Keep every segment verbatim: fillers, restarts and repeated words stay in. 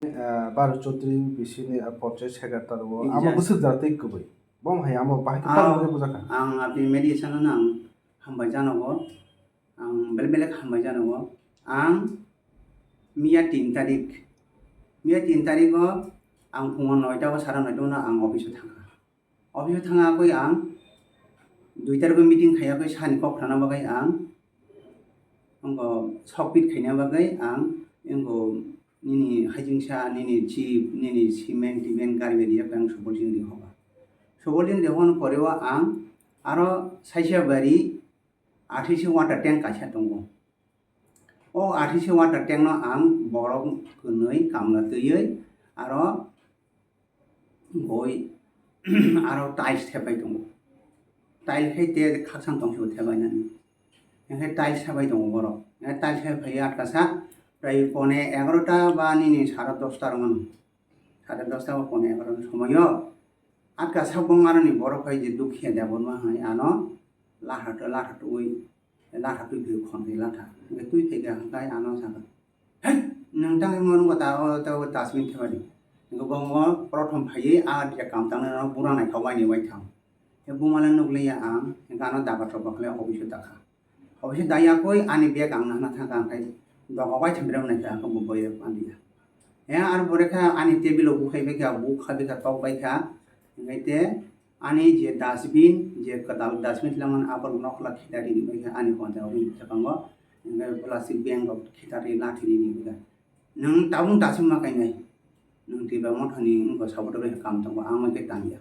Ah, Bharat Chaudhary bisini, ah, portrait secretary o, amo bwswk jatwi kwbwi. Bom hai amo bahai khe tamni bagwi bujak kha? Ang aboni media channel no ang hambai janogo, ang belai belai hambai janogo. Ang miya tin tarik, miya tin tarik o ang phungo noita o sara noita o no ang office o thangkha. Office o thangna bagwi ang dui tarik o meeting khaiya khe sani kok khna bagwi ang wngkha sokpit khaina bagwi ang wngkha nini hajingsa, nini chip, nini cement, timent gari bai rijak ang Subolching ri hoba. Subolching ri hon pore o ang aro saisa bari athisi water tank kaisa tongo. O athisi water tank no ang borok kwnwi kamla twiwi aro boi aro tiles thepai tongo. Tiles khai te khakchang tongsi bo thepai nani. Hingke tiles sabai tongo borok. Hingke tiles sabai phai atkasa, prai pone egarota ba nini sara dosta rok mano. Sara dosta ba pone egarota somoyo atkasa bong aroni borok hai je dukhiya Debbarma hai ano latha latha twi latha twi phai khonthai latha. Hingke twi phai kha hingke ano saka, "Hei, nwng tang himo nungkha ta o ta o dustbin thepadi." Hingke bo mo prothom phaiwi a je kam tangnai no bura naithok waini waitham. Hingke buma le nukliya ang, hingke ano daga thok bakhwlai office o dakha. Office o dayakwi ani bag ang nahna thangkha, hingke doga waitham berem naikha, hingke bo boyar manliya. He aro pore kha ani table o bukhai baikha, bukha baikha, tok baikha, hingke te ani je dustbin, je kwtal dustbin tlamani abo nokla khitari ni baikha ani honjao bini bwskango, hingke plastic bag rok khitari lathi rini baikha. Nwng tabuk dustbin ma kainai, nwng twiba mothani wngkha sabo bai kam tongo, ang bai khe tangya.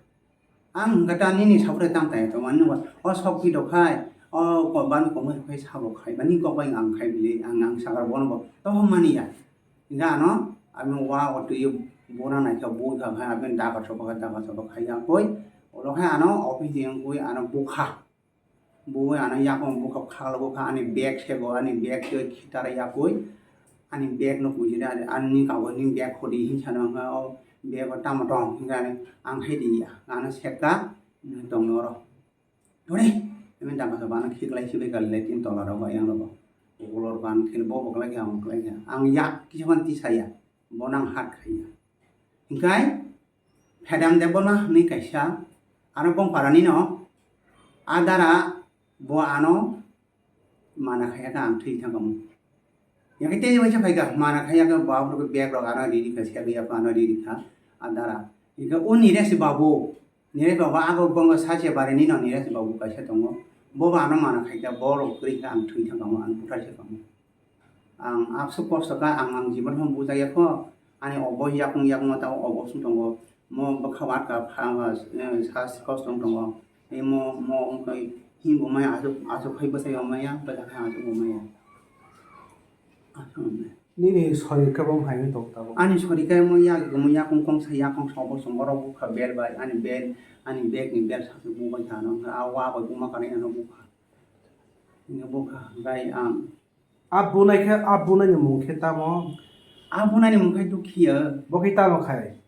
Ang hwnkhe ta nini saburai tang taya tongmani nukha, o sok phi rok khai, o ko-, bani komoi rok khai sabo khai, bani kok bai ang khai bili, ang, ang sakar bono bo tohom mani ya. Hingkhe ano, abini wa o twi o bona naikha, bui kha khai, abini daga sobo khai, daga sobo khai ya koi, olo khai ano office ni wngkui ano bukha. Bo ano yakung bukha khaklo bukha ani bag sego, ani bag tei khitar yakui ani bag no pujina ani kagoj ni bag hodi hinsa no wngkha o bag o tamo tong hinka ang khai di ya ano sekka tong noro tore eme dama sa bana khiklai sibai kal le tin tola rogo yang rogo ulo ban khil bo boklai kha ang klai kha ang yak kisa man tisaya bonang hat khaiya. Hinkhe Phedam Debbarma hwnwi kaisa, ano Bongparani no, a dara bo ano mana khaiya khe ang thwi thangkhamu. Yakhe tei waisa phaikha, mana khaiya khe bo aphuru khe bag rok ano riri kha, segwi ya ano riri kha, a dara. Hinkhe o Niresh Babu, Niresh Babu abo Bongo Sache Barini no Niresh Babu kaisa tongo, bo bo ano mana khaikha, bo rok kwrwi khe ang thwi thangkhamu, ang buthar se khamu. Ang absuk kosto kha, ang, ang jibon phano bujaya kho. Ani obo yakung yakung ta obo sung tongo. Mo bwkha watka pha, eh, sa kosto wng tongo. Tei mo, mo wngkha himbo maya asuk, asuk hai bwsai o maya, bwsa kha asuk o maya. Asuk o maya. Nini sori khe bo hai wng tong tabuk. Ani sori khe mo yak, mo yakung kong sa yakung sa obo sung borok bwkha bel bai, ani bel, ani bag ni bel sa se bu bai kha no, a wa bai buma kanai ano bwkha. Bwkha bai ang A bunai khe, a bunai ni mung khe tamo? A bunai ni mung khe Dukhiya. Bo khe tamo khai?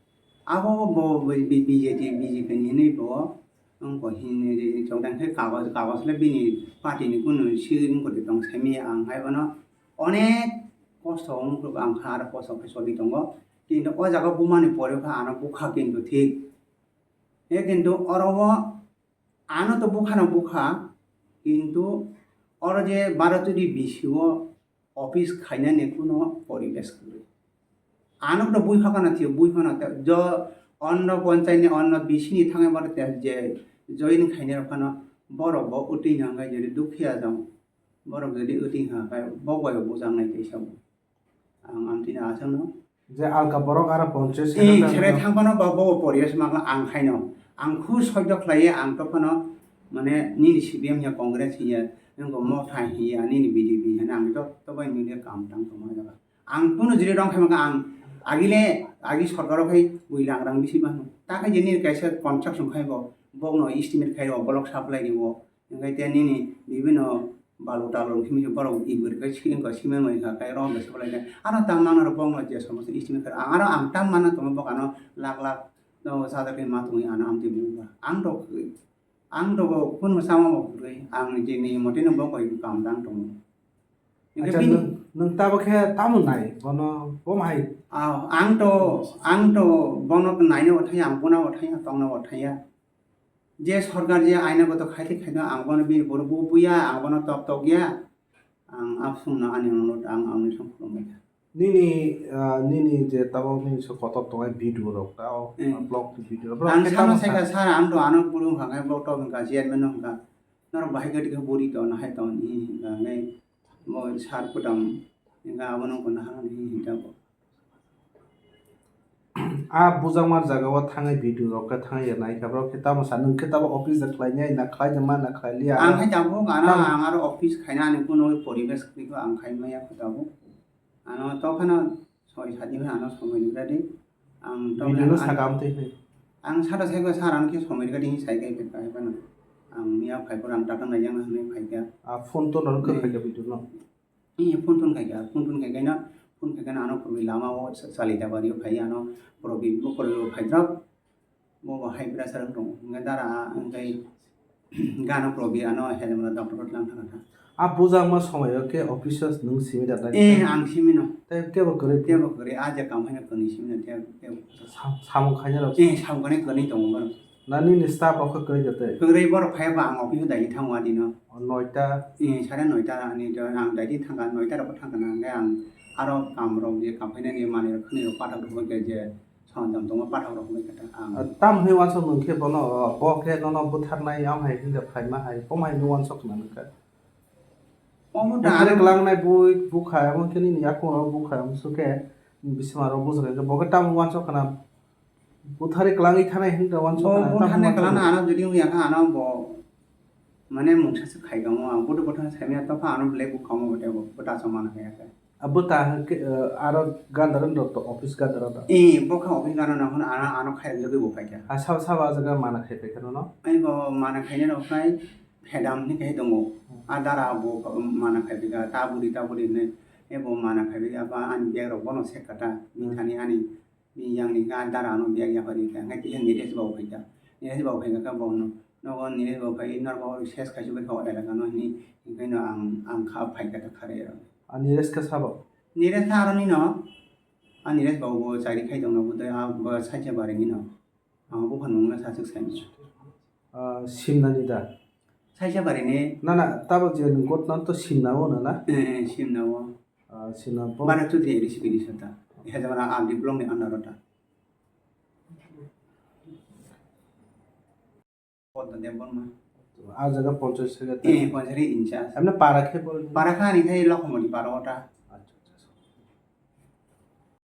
Abo bo B J P, B J P ni hinwi bo wng bo hinwi ri chok dang khe kagoj, kagoj le bini party ni kunu si wng bo de tong sai manya ang hai bono onek kosto wng khe ang kha aro kosto khe choli tongo. Kintu o jaga buma ni pore khe ano bwkha kintu thik. He kintu oro o Ano to bwkhano bwkha, kintu oro je Bharat Chaudhary B C O office khainani kuno poribesh kwrwi. Ano to bui phakano thio, bui phano te jo onno ponchayni onno B C ni thangwi baro te je join khainai rok phano borok bo utwi no hwnkhai jodi dukhiya jong. Borok jodi wtwi ha khe bo bai bo bujak nai teisa bo. Ang amtwini aswkno. Je alka borok aro ponchash Ee, sera sere thang thangphano ba bo poribesh magla ang khaino. Ang khu soido khlaiya ang tophano mane nini C P M ya Congress ya nangko motha hiya nini B J P ya ang to to bai nini kam tang tongma jaga. Ang kuno jiri rong khaima ang agile agi sorkaro khai bui lang rang bisi mano. Ta khai je nini kaisa construction khai bo bokno estimate khai bo block supply ni bo. Hingke te nini bibino balu talu himke borok ibir khe sini ko simi mani kha kai rom besa bolai khe ano tam mano rok bongno je somosto estimate khe aro ang tam mano tongo bok ano lak lak no sajak khe ma tongwi ano amtwi buma ang rok ang rok kun sama bo kwrwi ang je ni mote no bok bai kam dang tongo. Hingke acha bini nwng, nwng tabo khe tamo nai bono, bo hai? Ah, ang to, ang to bono naina bo thaya, ang bona bo thaya, tongna bo thaya. Je sorkar je aina goto khaite khaino ang bono bini boro bo buya, ang bono tok tok ya. Ang absung no ani onurot ang angni song khulumbai kha. Nini, ah, nini je tabok nini se kotor tongnai video rok ta o, hmm, blog video rok. Ang khe sama tamo sai kha, sir, ang to ano buru hwnkha khe blog tok hwnkha, chairman no hwnkha. Norok bahai khe dikhe buri to, nahai to, ni hwnkha khe bo sir kutam hwnkha, abono hwnkha naha ni hwnkha bo. A bujakmar jaga o thangwi video rok khe thangwi ya naikha, borok khe tamo sa, nwng khe tamo office da khlainai na khlai da ma na khlai liya? Ang khai tabuk, ano tamo ang aro office khaina ani kuno poribesh kwrwi kho, ang khai maya kho tabuk. Ano to phano soi sat ni phano somoi rwdi. Ang to video no ang, saka amtwi phai. Ang sata sai kho sir, ang khe somoi rwdi sai kai phai phano. Ang miya phai phor ang tata naijak na hwnwi phai kha. A phone to norok khe phai kha video no. Iya, phone tun khai kha, phone tun khai kha na, phone khai kha na ano purbi lama o sa-, salita bari o phai ano purbi bo purbi o phai drop. Bo bo hai bwrasa rok tongo. Hingke dara a, hingke gana purbi ano helem rok doctor rok lang thang kha. A bujakma somoi o khe office o nwng simi da dai? Eh, ang simi no. Tei kebo kwrwi? Kebo kwrwi, a je kam hai no kwrwi simi no, tei kebo. Sam-, samung khaina rok? Eh, samung khaina kwrwi tongo borok. Na nini staff rok khe kwrwi da tei? Kwrwi borok phai ba ang office o daidi thango adino. O noita? Eh, sare noita ani to ang daidi thangkha, noita rok thangkha na, hingke ang aro kam rok je kam phainani manwi rok khwnwi rok pathak rok je je songcham tongma pathak rok hwnwi khe ang. Ah, tam hwnwi uansuk nwng khe bono, bo khe nono butharnai, am hai hwnwi phaima hai, bo mai hwnwi uansuk khna nang kha. Omo da buthar ani klangnai bui bukha, amo khe nini yakung rok bukha, amsuk khe bisma rok bujak khe bo khe tam uansuk khna. Buthari kwlangwi thanai hwnwi da uansuk bo khna, buthar tamo ne uansuk kwlangna khna. Ano jodi wngya kha ano bo mane mungsa se khai tongmo, ang bodo bothang saimaya tokha ano belai bukha omo bote bo, bo ta chong mana kaya khe. A bo ta hwnkhe, eh, aro gandar wng rok to, office gandar wng to. Eh, bo kha office gandar wng hwn ano, ano khai rwjagwi bo phaikha. A sabo sabo a jaga mana khai phaikha nono? Ani bo mana khainai rok khai phedam hwnwi khai tongo. Hmm. A dara bo mana khai phaikha, ta buri ta buri hwnwi. E bo mana khai phaikha, ba ani bag rok bono sek kha ta, hmm, bini thani ani. Bini yang ni kha dara ano bag yapari kha, hingke kisa Nilesh babu phaikha. Nilesh babu phaikha khe bo hwno, nogo Nilesh babu phai, norok bo ses kaisu bai kha o elaka no hwnwi, hingke no ang, ang kha phaikha ta khare ro. A Nilesh khe sabo? Nilesh khe aro ni no, a Nilesh babu bo chari khai tong no, bo tei a bo Saitya bari ni no. Ang bupha nung no sa swk sai mano. Ah, Simna ni da? Saitya bari ni. Na, na, tabo je nung kot nan to Simna o na, na? Eh, eh, Simna o. Ah, Simna bo. Bharat Chaudhary A D C P ni sota. Hezamara R D block ni under o ta. Podda Debbarma. A jaga ponchayat secretary. Eh, ponchayat in charge. Emne para khe bo? Para kha ani khai Lokhomoni para o ta.